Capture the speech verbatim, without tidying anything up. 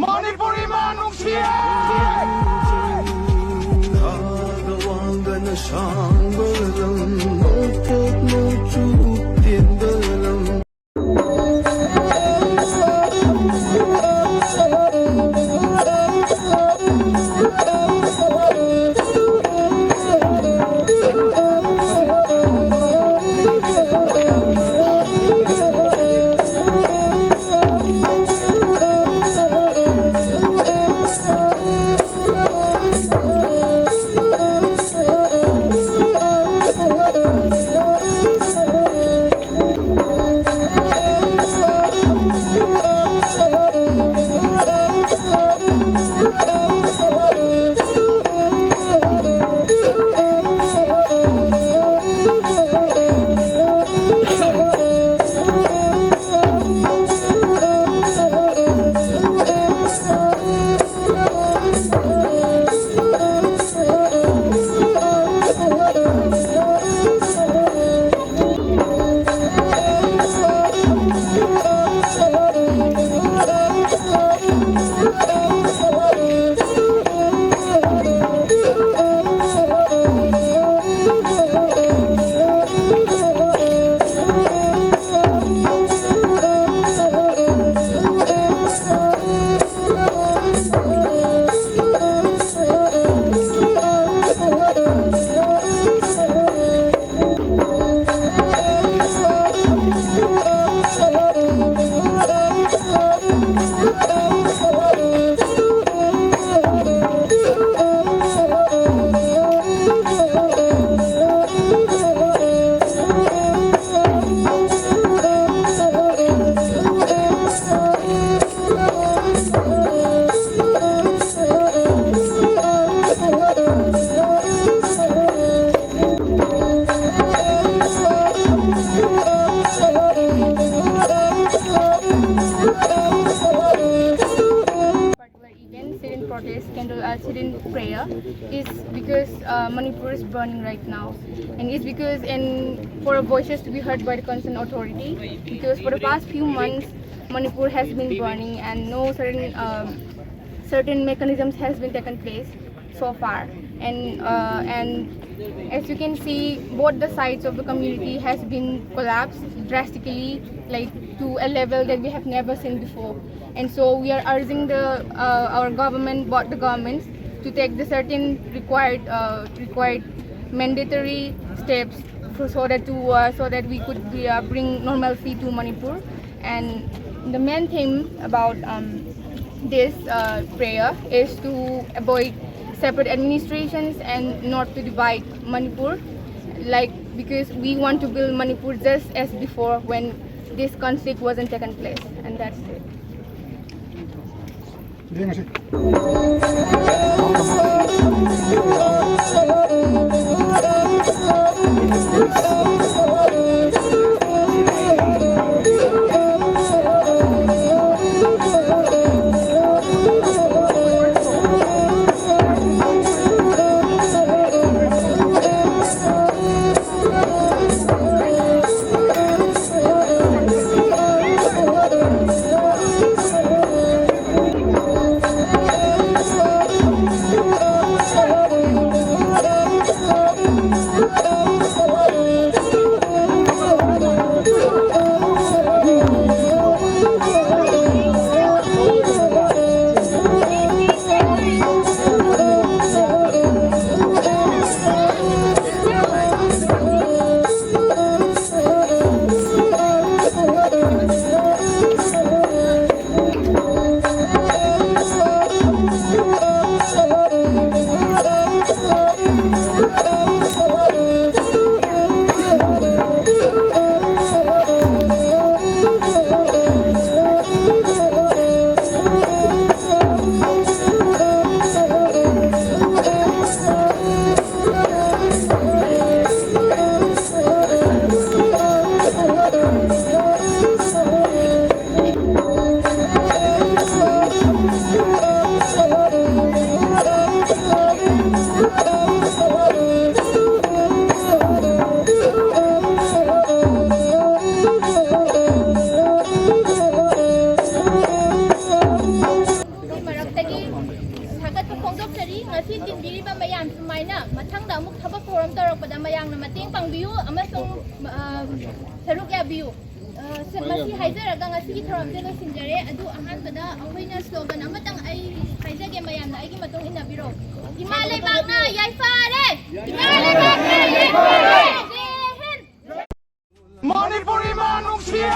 ꯃꯅꯤꯄꯨꯔ ꯏꯃꯥ ꯅꯨꯡꯁꯤꯌꯦ! ꯊꯥꯗ ꯋꯥꯡꯗꯅ ꯁꯥꯡꯕ ꯂꯝ, ꯅꯣꯡꯄꯣꯛ ꯅꯣꯡꯆꯨꯞ ꯇꯦꯟꯕ ꯂꯝ꯫ Particular event, sit-in protest, candle, uh, sit-in prayer, is because uh, Manipur is burning right now, and it's because and for our voices to be heard by the concerned authority. Because for the past few months, Manipur has been burning and no certain um, certain mechanisms has been taken place so far. And uh, and as you can see, both the sides of the community has been collapsed drastically, like, to a level that we have never seen before. And so we are urging the uh, our government, both the governments, to take the certain required uh, required mandatory steps for, so that to uh, so that we could be, uh, bring normalcy to Manipur. And the main theme about um, this uh, prayer is to avoid separate administrations and not to divide Manipur, like, because we want to build Manipur just as before when this conflict wasn't taken place. And that's it. ꯁꯤ ꯇꯤꯟꯕꯤꯔꯤꯕ ꯃꯌꯥꯝ ꯁꯨꯃꯥꯏꯅ ꯃꯊꯪꯗ ꯑꯃꯨꯛ ꯊꯕꯛ ꯊꯧꯔꯝ ꯇꯧꯔꯛꯄꯗ ꯃꯌꯥꯝꯅ ꯃꯇꯦꯡ ꯄꯥꯡꯕꯤꯌꯨ ꯑꯃꯁꯨꯡ, ꯑ, ꯁꯔꯨꯛ ꯌꯥꯕꯤꯌꯨ꯫ ꯑ, ꯁ-, ꯃꯁꯤ ꯍꯥꯏꯖꯔꯒ ꯉꯁꯤꯒꯤ ꯊꯧꯔꯝꯁꯦ ꯂꯣꯏꯁꯤꯟꯖꯔꯦ꯫ ꯑꯗꯨ ꯑꯍꯥꯟꯕꯗ ꯑꯩꯈꯣꯏꯅ slogan ꯑꯃꯇꯪ ꯑꯩ ꯍꯥꯏꯖꯒꯦ, ꯃꯌꯥꯝꯅ ꯑꯩꯒꯤ ꯃꯇꯨꯡ ꯏꯟꯅꯕꯤꯔꯣ꯫ ꯏꯃꯥ ꯂꯩꯕꯥꯛꯅ ꯌꯥꯏꯐꯔꯦ! ꯏꯃꯥ ꯂꯩꯕꯥꯛꯅ ꯌꯥꯏꯐꯔꯦ! ꯖꯦ ꯍꯤꯟꯗ! ꯃꯅꯤꯄꯨꯔ ꯏꯃꯥ ꯅꯨꯡꯁꯤꯌꯦ!